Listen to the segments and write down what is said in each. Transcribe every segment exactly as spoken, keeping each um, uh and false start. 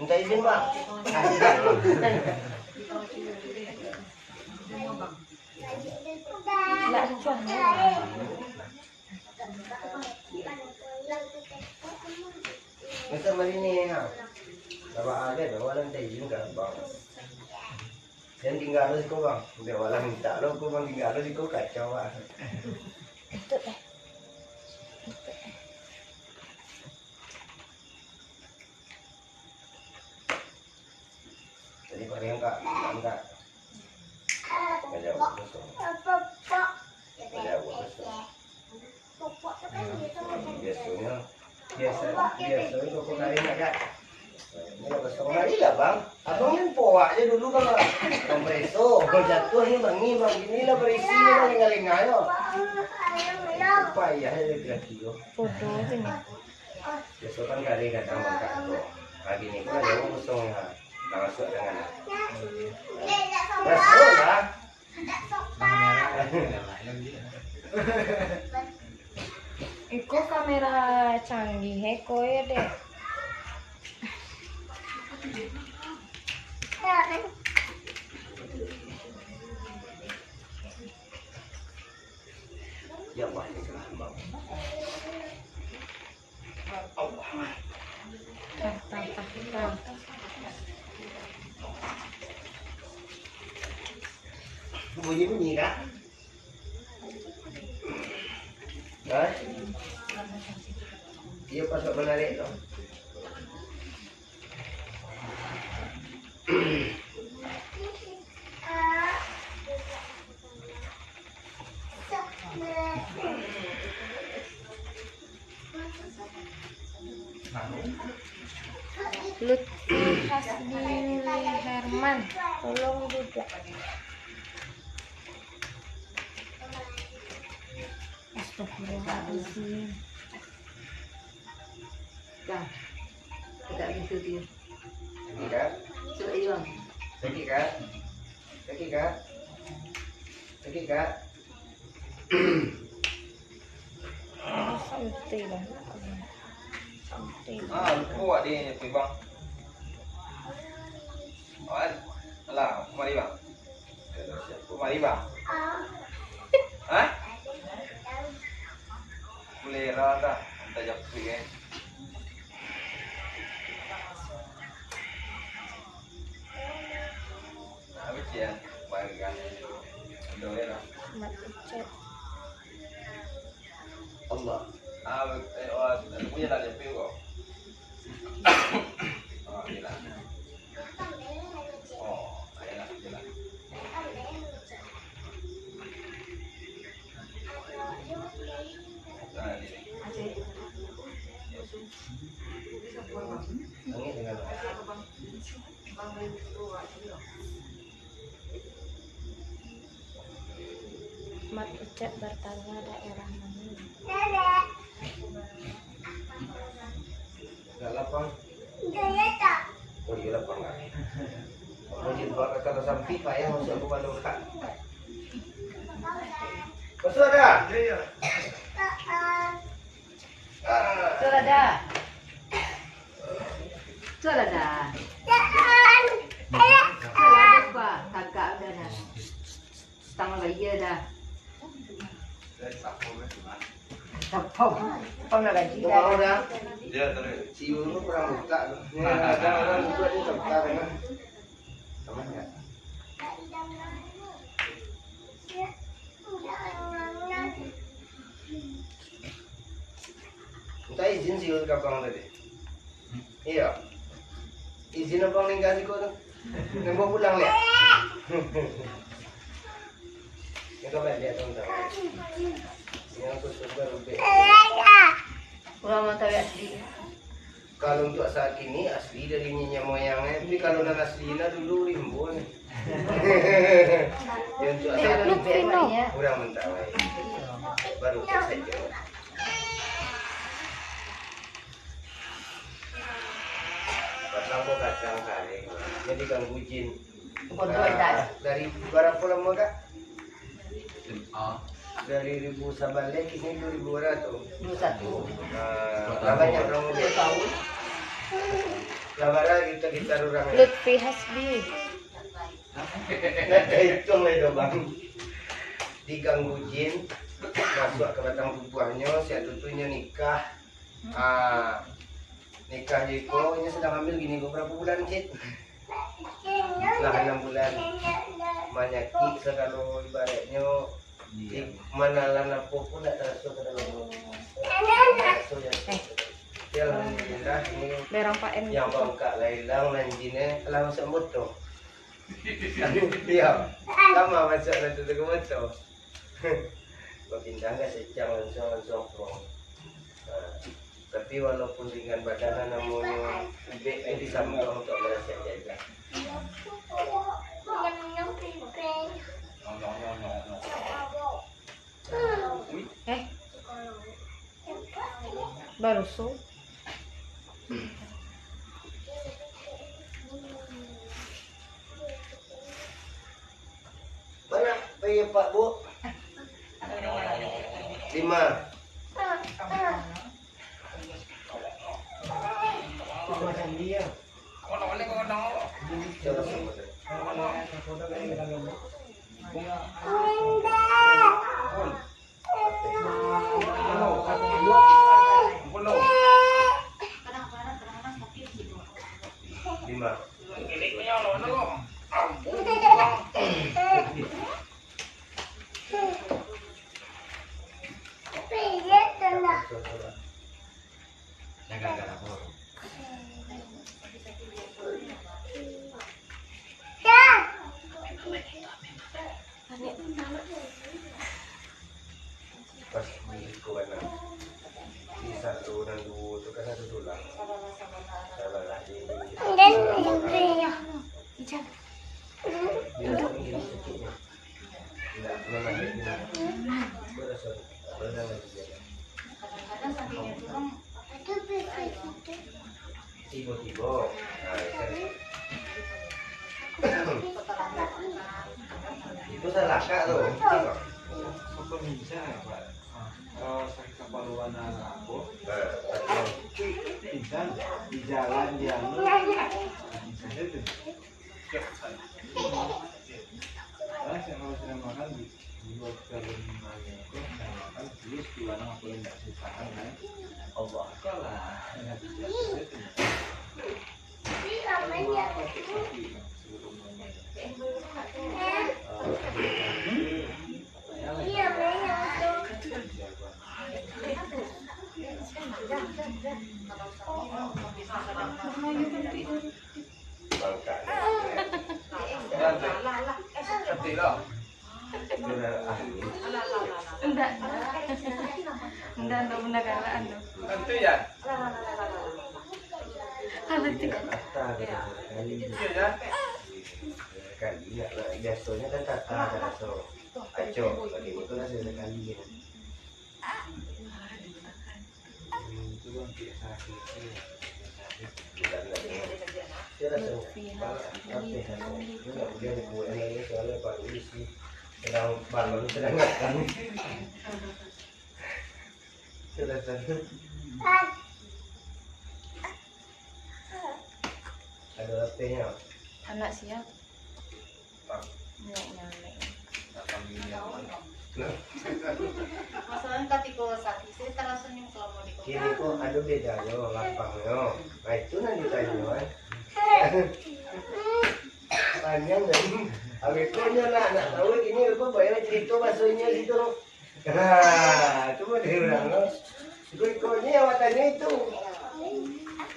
Minta izin, Bang. Macam hari ni, ha. Sabar aja, dah, walau minta izin ka Bang. Jan tingga lo siko, Bang. Biar walau minta lo ko, Bang, tingga lo siko, kacau, Bang. Jadi, paling angkat, angkat. Bajawa kosong. Bajawa kosong. Biasonyo, biaso, biasonyo kok kari nak, Kak? Ini lah kosong. Marilah, Bang. Abang ni poak je dulu, Bang. Kompreso, kok jatuah ni, Bang, ni, Bang. Inilah berisi ni, Bang, lengah-lengah yo. Payah je laki-laki yo. Bodoh je ni. Biaso kan kari kadang bangkak tu. Pagi ni pun ada urang kosong ha. Dah masuk tangan. Masuk lah. Iko kamera canggih, eh, ko yo, Dek. Ya Allah, ya Allah. Bunyi-bunyi, Kak? Hah? Iyo, pas nak manarik tu. Lutfi Hasbi Herman, tolong juga. Astagfirullahaladzim. Dah. Agak gitu dia. Sakit, Kak? Cuba hilang. Sakit, Kak? Sakit, Kak? Sakit, Kak? Santai lah. Santai. Ah, lupa awak dia nyapu, Bang. Wan, alah, mari, Bang. Mari, Bang. Hah? Kulera dah, minta japri, eh. Nah, kecil, bayangkan. Aduh, ya lah. Mat Ucet. Allah. Ah, eh, oh, punya lah japri kok. Oh, iyalah. Oh, iyalah, iyalah. Nah, ini. Langit dengan Mat Ucet bertanya daerah mana? Dak lapang. Oh, iyo lapang lah. Mungkin bakal kata sampi payah masuk ke balong kak. Masuk ada? Iyo, iyo. Sudah dah. Sudah dah. Sudah dah, bah. Tagak udah dah. Setengah bayar dah. Tapau. Tapau nak gaji dah. Mau dah. Dia terus. Si Unu kurang buka tu. Ni ada orang buka ni tak buka kan. Aman enggak? Minta izin si Unu ka abang tadi. Iyo. Izin abang ningga siko tu. Nunggu pulang liak. Ningga baliak tu minta. Yang khusus baru. Urang Mentawai asli. Kalau untuk saat ini asli dari niniak moyang, eh. Tapi kalau nan asli lah dulu Rimbun. Ya, untuk saat ini urang Mentawai. Baru saja. Pasang ko kacang kareng. Jadi ganggu jin. Pukul dua dah. Dari berapa lama, Kak? Dari ribu sabaleh kini dua ribu dua ratus. Dua satu. Ah, banyak orang muda. Dua tahun. Lah bara kita-kita urang. Lutfi Hasbi. Nak ituang lai doh, Bang. Diganggu jin, masuak ka batang tubuahnyo, sia tu tu nyo nikah. Ah, nikah jo iko, inyo sadang hamil gini ko, barapo bulan, Cik? Lah anam bulan. Manyakik sagalo, ibaratnyo, di manalan apo pun ndak taraso ka dalam. Taraso, ya. Eh. Tapi alhamdulillah, ini Berang Pak N yang gitu. Bangkak lah ilang, nan jinnya lah masuk moto. Iya. Sama masuk lah tu ke moto. Bapindah ka Secang langsung, langsung pro. Nah, tapi walaupun ringan badan, namonyo ubek tu disambuang untuk marasiak jajah. Eh, baruso. Bara pai apak, Bu? Lima. Lima. Pas di iko bana. Di satu nan duo tu kan satu tulang. Sabalah di. Dia nak mungkin sakitnya. Tidak, memang dia tidak. Dia rasa, apa dah lagi dia. Tibo-tibo. Nah, itu. Itu salah kak tu. Apa bisa, Pak? Ah, kalau sakit kepala warna apa? Nah, betul. Pingsan di jalan, di anu. Pingsan itu. Nah, saya kalau sudah makan di, di luar dalam nanya itu, saya makan terus di warna apa yang tidak saya tahan, kan? Allah, kalah. Nggak bisa, saya tidak. Bangkak. Cantik lah. Ndak. Ndak, ndak benda galak tu. Tentu ya? Kalau tiga. Iya, ya? Kali nak lah. Biasanya kan tata ada so. Acok, bagi itu lah sekali. Lutfi Hasbi. Sedang balon, sedang makan. Sudah, sudah. Ada lapehnya. Anak siap. Masalahnya katiko sakik, saya tarasonyo kalau mau di kota. Kini ko ado bedanyo, lapangnyo. Nah, itu nan ditanyo, kan. Panjang, kan. Abis ko nyo nak, nak tahu kini apa, bayar cerita bahasanya gitu. Nah, itu mah dari orang lo. Iko-iko ni awak tanyo itu.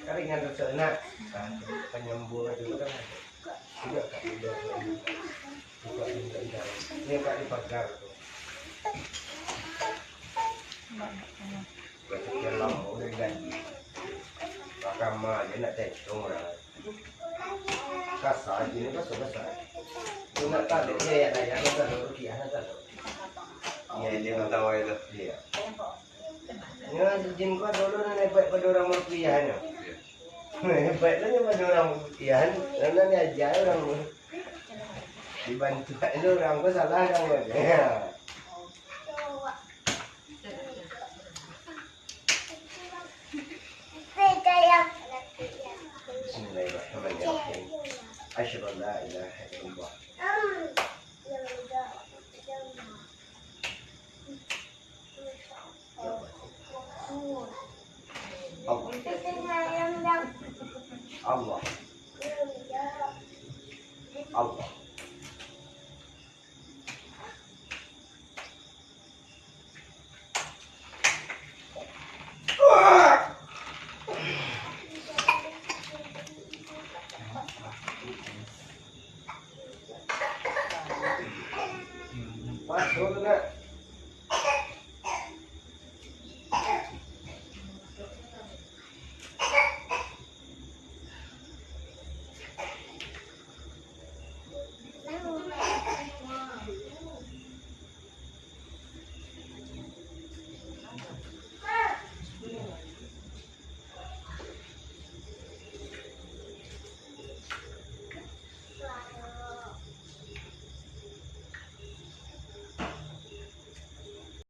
Karingan tu nak. Nah, penyambung itu kan. Tidak, tak, tidak, tidak. Buka pintu dalam. Ni, Kak, di pagar tu. Berarti dia lama udah ganti. Mahkamah dia nak tentong lah. Kasar je ni, kasar, kasar. Tu nak tahu dia, ya, ya, nak tahu, rukiah nak tahu. Ya, dia nak tahu itu. Iya. Ya, si jin ko dulu nan hebat pada urang barukiah nyo. Hebat tu nyo pada urang barukiah, karena diaja urang tu. Dibantu tu urang ko salah urang ko. Ya. Allah. Allah.